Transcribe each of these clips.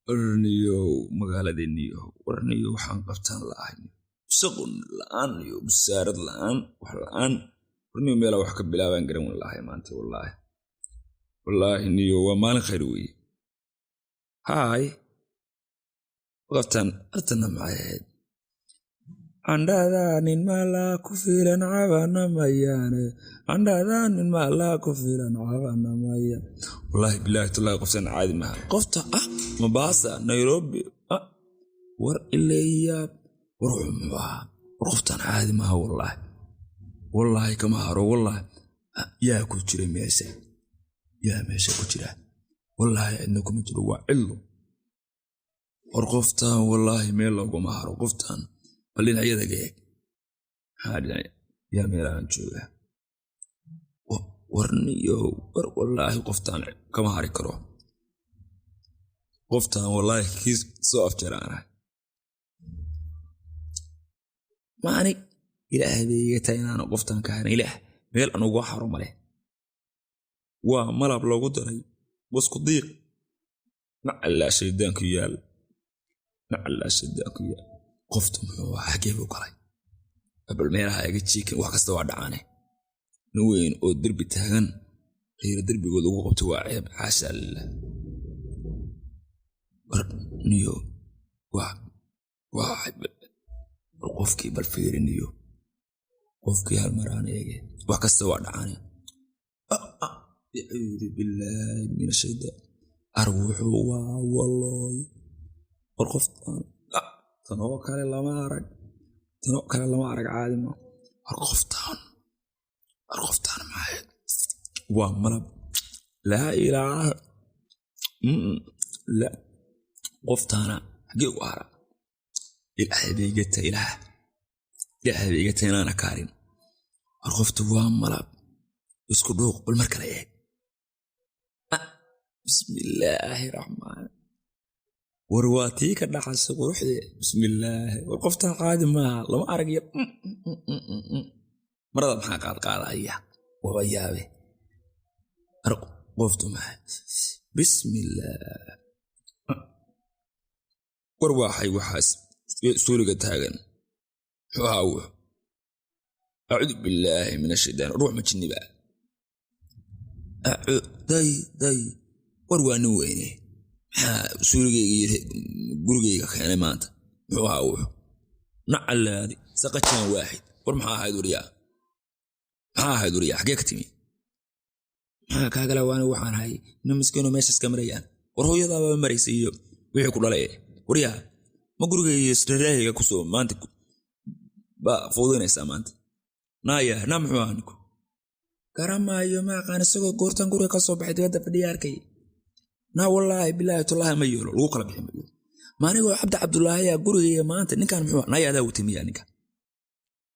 Warniyow magaaladeenniyo, warniyo waxaan qabtaan la'ahay, shaqo la'aan iyo busaarad la'aan, wax la'aan. Warniyo meelaa wax ka bilaabaan garan wallaahi maanta, wallaahi wallaahi niyo waa maalin khayr weeye. Haay, qabtaan artana maxay ahayd? Candhada nin maalaa ku filan cabana mayaane, candhada nin maalaa ku filan cabana maya. Wallaahi bilaahi tallaahi qoftan caadi maaha. Qofta ah Mombasa, Nairobi, ah war ileeyaab, war wuxuu muxuu ahaa? War qoftan caadi maaha, wallaahi wallaahi kama haro wallaahi. Yaa ku jira meesha? Yaa meesha ku jira? Wallaahi cidna kuma jiro, waa cillo. War qoftan wallaahi meel looguma haro qoftan. Bal dhinacyada ga eeg, maxaa dhinac yaa meelahan jooga? Warniyo, war wallaahi qoftaan kama hari karo qoftan, wallaahi kii soo afjaraanahay maani. Ilaahay bay iga tahay inaana qoftan ka harin. Ilaah meel aan uga haro male, waa malab loogu daray wasku diiq. Nacallaa shaydaanku yaal, nacallaa shaydaanku yaal. Qoftu muxuu ahaa? Xagee buu galay? Bal meelaha iga jiikin, wax kasta waa dhacaane. Nin weyn oo derbi taagan reera derbigooda ugu qabtay waa ceeb, xaasha lilah. War niyo waa war qofkii bal fiiri niyo, qofkii hal maraan eege, wax kasta waa dhacaane. Acuudu billaahi min ashaytaan. Ar wuxuu waa walooy. War qoftan tanoo kale lama arag, tanoo kale lama arag, caadi ma. War qoftaan, war qoftaan maxay? Waa malab, laa ilaaha la. Qoftaana xagee u hara? Ilaahay bay iga tahay, ilaah ilaahay bay iga tahay inaana kaarin. War qoftu waa malab isku dhuuq. Bal mar kale eeg. Bismillaahi raxmaan. War waa tii ka dhaxasay quruxdee. Bismillaahi, war qoftaan caadi maaha, lama arag. Iyo marada maxaa qaadqaadaya? Waba yaabe. Ar qoftu maxay? Bismillaah. War waaxay waxaas suuliga taagan? Muxuu ahaa wuxu? Acuudu billaahi min ashaytaan. Ruux ma jinniba? Day day, war waa nin weyne, maxaa suuligayga iyo gurigayga keenay maanta? Muxuu ahaa wuxu? Nacalaadi saqajaan waaxid. War maxaa ahayd waryaa? Maxaa ahayd waryaa? Xagee ka timi? Maxaa kaagala? Waani waxaan ahay nin miskiinoo meesha iska marayaan. War hooyadaabaa maraysa iyo wixii ku dhalay. Waryaa, ma gurigayga iyo reerahayga kusoo maanta baa fuudinaysaa maanta? Naaya naa, muxuu ahaa ninku? Garamaayo, ma aqaan. Isagoo goortan guriga ka soo baxay dibadda fadhiya arkay. Naa wallaahi bilaahi tullaahi ma yeelo, lagu kala bixi mayo. Maanigoo Cabdi Cabdulaahiyaa gurigayga maanta ninkan muxuu? Naaya, adaa watay miyaa ninka?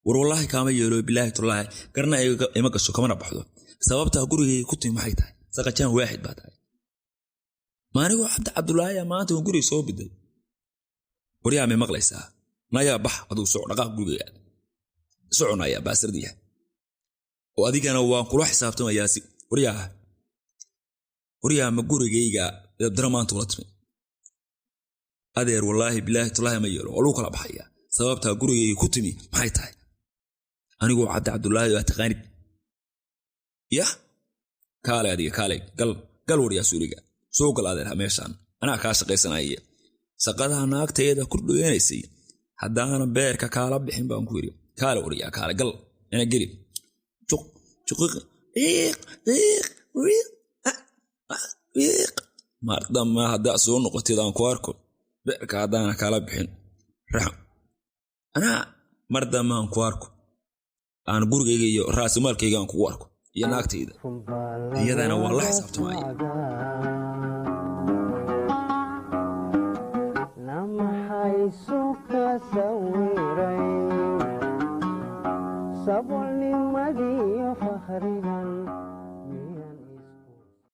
War wallaahi kaama yeelo, bilaahi tullaahi garna ima gasho kamana baxdo. Sababtaa gurigayga ku timi maxay tahay? Saqajaan waaxid baa tahay. Maanigoo Cabdi Cabdulaahiyaa maanta waan guriga soo biday. Waryaa, may maqlaysaa? Nayaa, bax aduu, soco, dhaqaaq gurigayga aad soco. Nayaa baasardiya oo adigana waan kula xisaabtamayaa si. Waryaa, waryaa, ma gurigayga dabdara maanta ula timi? Adeer, wallaahi bilaahi tullaahi ma yeelo, waa lagu kala baxaya. Sababtaa gurigayga ku timi maxay tahay? Anigoo Cabdi Cabdulaahi waa taqaanid. Yah, kaale adiga, kaale, gal gal. Waryaa, suuliga soo gal adeer. Meeshaan anaa kaa shaqaysanaya. Shaqadaha naagtayada ku dhaweynaysay haddaana beerka kaala bixin baan ku yidhi. Kaale waryaa, kaale, gal ina geli. Juq juqiiq ciiq ciiq wiiq wiiq. Mardama haddaa soo noqotid aan ku arko, beerka haddaana kaala bixin raxm anaa mar dambe aan ku arko, aan gurigayga iyo raasimaalkayga aan kugu arko iyo naagtayda, iyadana waan la xisaabtamaya.